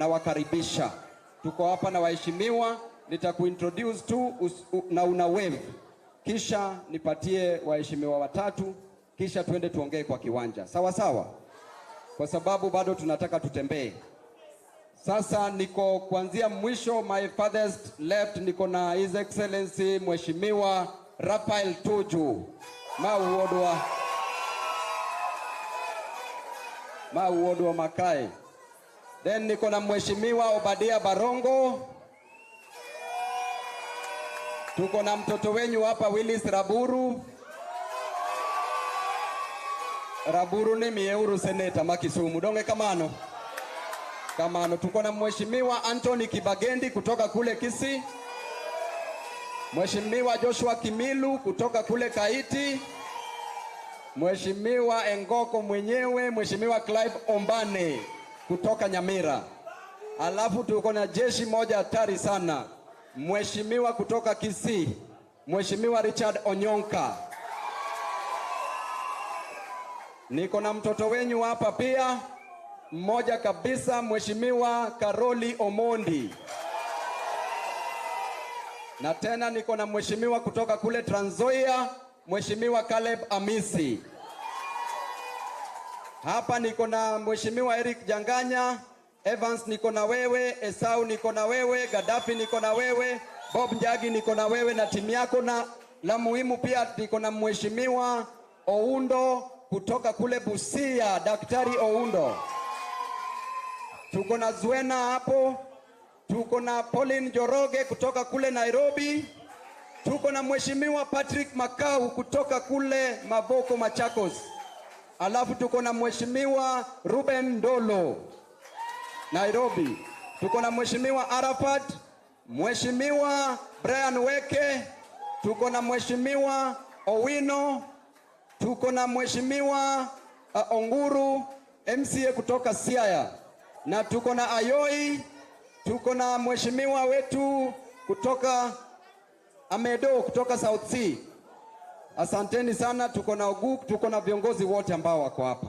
Nawakaribisha. Tuko hapa na waheshimiwa, nitakuintroduce tu na una wave, kisha nipatie waheshimiwa watatu, kisha tuende tuongee kwa kiwanja, sawa sawa, kwa sababu bado tunataka tutembee. Sasa niko kuanzia mwisho, my farthest left, niko na His Excellency Mheshimiwa Raphael Tuju Mauodwa Makai. Then niko na Mheshimiwa Obadia Barongo. Tuko na mtoto wenyu hapa Willis Raburu. Raburu ni mieuru seneta ma Kisumu. Donge kamano. Kamano. Tuko na Mheshimiwa Anthony Kibagendi kutoka kule Kisii. Mheshimiwa Joshua Kimilu kutoka kule Kaiti. Mheshimiwa Engoko mwenyewe, Mheshimiwa Clive Ombane kutoka Nyamira. Alafu tuko na jeshi moja hatari sana, Mheshimiwa kutoka Kisii, Mheshimiwa Richard Onyonka. Niko na mtoto wenyu hapa pia mmoja kabisa, Mheshimiwa Karoli Omondi. Na tena niko na mheshimiwa kutoka kule Trans Nzoia, Mheshimiwa Caleb Amisi. Hapa niko na Mheshimiwa Eric Janganya, Evans niko na wewe, Esau niko na wewe, Gaddafi niko na wewe, Bob Njagi niko na wewe na timu yako, na la muhimu pia niko na Mheshimiwa Oundo kutoka kule Busia, Daktari Oundo. Tuko na Zuena hapo, tuko na Pauline Njoroge kutoka kule Nairobi, tuko na Mheshimiwa Patrick Makau kutoka kule Mavoko Machakos. Alafu tuko na Mheshimiwa Ruben Ndolo Nairobi. Tuko na Mheshimiwa Arafat, Mheshimiwa Brian Weke, tuko na Mheshimiwa Owino, tuko na Mheshimiwa Onguru MCA kutoka Siaya, na tuko na Ayoi, tuko na mheshimiwa wetu kutoka Amedo kutoka South C. Asanteni sana, tuko na Oguk, tuko na viongozi wote ambao wako hapa.